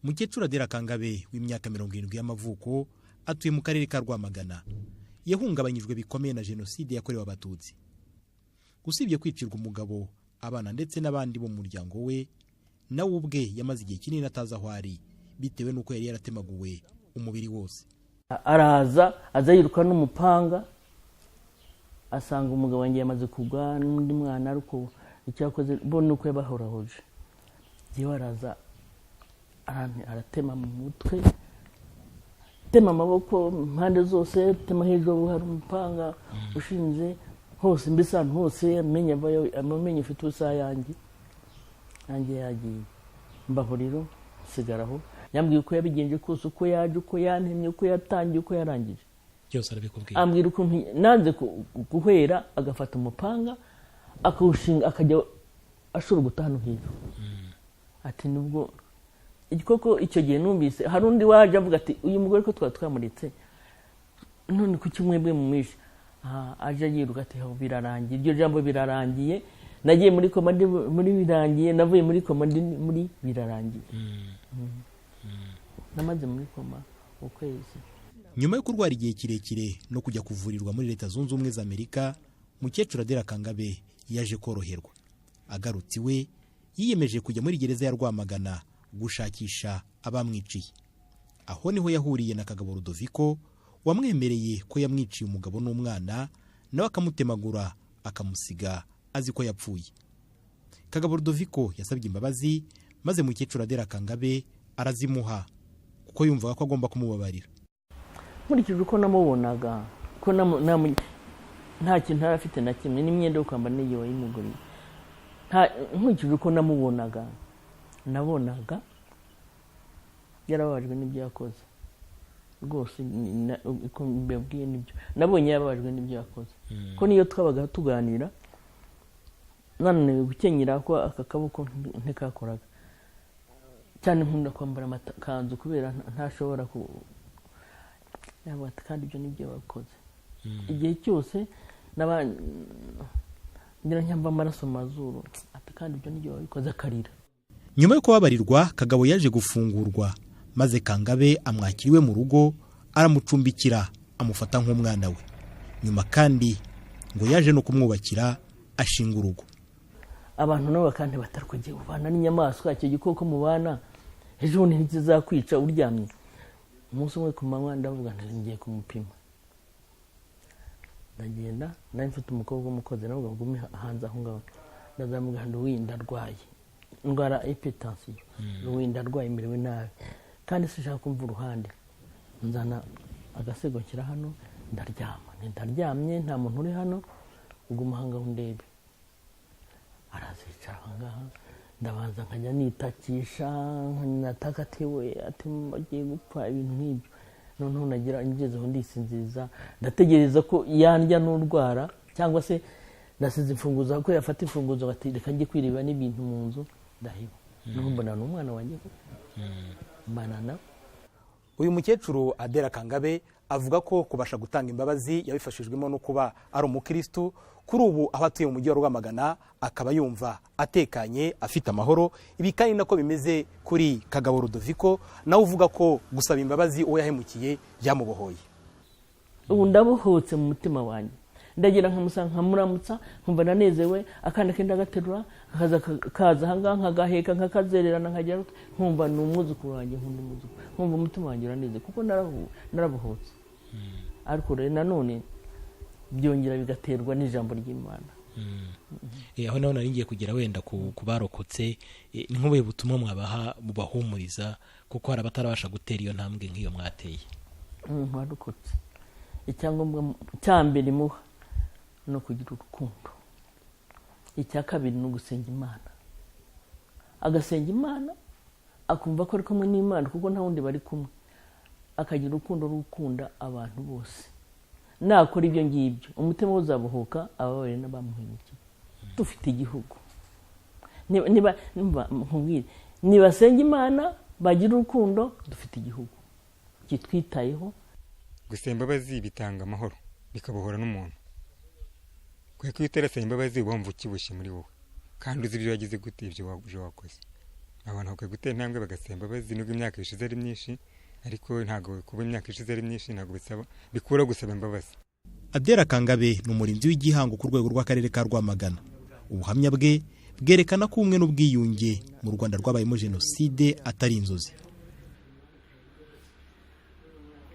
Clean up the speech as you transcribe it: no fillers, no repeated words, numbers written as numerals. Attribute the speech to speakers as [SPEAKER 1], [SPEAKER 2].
[SPEAKER 1] Mukecuru Adela Kangabe w'imyaka 70 y'amavuko atuye mu karere ka Rwamagana, yahungabanyijwe bikomeye na jenoside yakorewe Abatutsi. Usibye kwicirwa umugabo, abana ndetse n'abandi bo mu muryango we, nawe ubwe yamaze igihe kinini atazi aho ari bitewe n'uko yari yaratemaguwe umubiri wose.
[SPEAKER 2] Araza aza yiruka n'umupanga, asanga umugabo wanjye yamaze kugwa n'undi mwana, ariko icyakoze bo ni uko yabahorahoje. Yewe, araza aratema mu mutwe, tema amaboko impande zose, tema hejuru hari umupanga ushinze hose, mbese ahantu hose amenye avayo, amenye ufite ubusa yanjye yagiye. Mbaho rero nsigaraho. Yambwiye uko yabigenje kose, uko yaje, uko yantemye, uko yatangiye, uko yarangije.
[SPEAKER 3] Byose arabikubwiye?
[SPEAKER 2] Ambwira ukuntu nanze guhera, agafata umupanga akawushinga, akajya ashobora hano hejuru. Ati nubwo koko icyo gihe numvise hari undi waje avuga ati: "Uyu mugore ko twaba twamuretse, none kuki mwebwe mumwishe?" Aje yiruka ati: "Aho birarangiye, iryo jambo birarangiye. Nagiye muri koma ndi muri birangiye, navuye muri koma ndi muri birarangiye." Namaze muri koma ukwezi.
[SPEAKER 1] Nyuma yo kurwara igihe kirekire no kujya kuvurirwa muri Leta Zunze Ubumwe za Amerika, mukecuru Adela Kangabe yaje koroherwa. Agarutse iwe, yiyemeje kujya muri gereza ya Rwamagana gushakisha abamwiciye. Aho niho yahuriye na Kagabo Rudoviko, wamwemereye ko yamwiciye umugabo n'umwana, nawe akamutemagura akamusiga azi ko yapfuye. Kagabo Rudoviko yasabye imbabazi, maze mukecuru Adela Kangabe arazimuha kuko yumvaga ko agomba kumubabarira.
[SPEAKER 2] Nkurikije uko namubonaga, ko nta kintu yari afite na kimwe, n'imyenda yo kwambara n'igihe wayimuguriye. Nkurikije uko namubonaga, nabonaga yarababajwe n'ibyo yakoze rwose. Uko mbabwiye nibyo nabonye, yarababajwe n'ibyo yakoze, ko niyo twabaga tuganira nananiwe gukenyera, ko aka kaboko ntikakoraga cyane. Nkunda kwambara amakanzu kubera ntashobora ku yavuga ati: "Kandi ibyo nibyo wakoze." Igihe cyose naba ngira nyamba amaraso mu mazuru, ati: "Kandi ibyo nibyo wabikoze," akarira.
[SPEAKER 1] Nyuma yo kubabarirwa, Kagabo yaje gufungurwa, maze Kangabe amwakira iwe mu rugo, aramucumbikira, amufata nk'umwana we. Nyuma kandi ngo yaje no kumwubakira, ashinga urugo.
[SPEAKER 2] Abantu nabo bakandi batari kugiye ubana n'inyamaswa, icyo gikoko mubana ejo bundi ntikizakwica uryamye? Umunsi umwe ku manywa ndavuga nti ngiye kumupima. Ndagenda, nari mfite umukobwa w'umukozi, nawe ngo ngume hanze aho ngaho. Ndazamubwira ngo: "Wi, ndarwaye, ndwara hypertension. Wi, ndarwaye, merewe nabi kandi sinshaka kumva uruhande." Nzana agasego nshyira hano, ndaryama. Nti: "Ndaryamye, nta muntu uri hano, uguma aha ngaho undebe." Arazicara aha ngaha, ndabanza nkajya nitakisha, nataka ati: "We," ati, "agiye gupfa," ibintu nk'ibyo. Noneho nagira ngezeho ndisinziriza, ndategereza ko yandya n'urwara, cyangwa se nasize imfunguzo, ko yafata imfunguzo ati: "Reka njye kwireba n'ibintu mu nzu." Ndaheba. Noneho mbona ni umwana wanjye koko, mbana nawe.
[SPEAKER 1] Uyu mukecuru Adela Kangabe avuga ko kubasha gutanga imbabazi yabifashijwemo no kuba ari umukirisitu. Kuri ubu aho atuye mu mujyi wa Rwamagana akaba yumva atekanye, afite amahoro. Ibi kandi nako bimeze kuri Kagabo Rudoviko, nawe uvuga ko gusaba imbabazi uwo yahemukiye byamubohoye.
[SPEAKER 2] Ubu ndabohotse mu mutima wanjye. Ndagira nkamusanga, nkamuramutsa, nkumva ndanezewe. Akana ke ndagaterura, kaza kaza ahangaha, nkagaheka, nkakazererana, nkagera, nkumva ni umwuzukuru wanjye, nkunda umwuzukuru, nkumva umutima wanjye uranezewe kuko narabohotse. Ariko rero nanone byongera bigaterwa n'ijambo ry'Imana.
[SPEAKER 3] Aho naho nari ngiye kugera, wenda ku barokotse, ni nk'ubuhe butumwa mwabaha bubahumuriza, kuko hari abatarabasha gutera iyo ntambwe nk'iyo mwateye?
[SPEAKER 2] Umuntu warokotse, icyangombwa cya mbere muha ni ukugira urukundo. Icya kabiri ni ugusenga Imana, agasenga Imana, akumva ko ari kumwe n'Imana kuko nta wundi bari kumwe, akagira urukundo rwo gukunda abantu bose. Nakora ibyo ngibyo, umutima we uzabohoka, ababaye n'abamuhemukiye. Dufite igihugu. Niba nkubwire, nibasenga Imana, bagira urukundo, dufite igihugu kitwitayeho.
[SPEAKER 4] Gusaba imbabazi bitanga amahoro, bikabohora n'umuntu, kubera ko iyo utarasaba imbabazi uba wumva ukiboshye muri wowe, kandi uzi ibyo wagize gute, ibyo wakoze. Abantu bakwiye gutera intambwe bagasaba imbabazi nubwo imyaka ishize ari myinshi, ariko ntabwo kuba imyaka ishize ari myinshi ntabwo bisaba bikura gusaba imbabazi.
[SPEAKER 1] Adela Kangabe ni umurinzi w'igihango ku rwego rw'akarere ka Rwamagana. Ubuhamya bwe bwerekana ko ubumwe n'ubwiyunge mu Rwanda rwabayemo jenoside atari inzozi.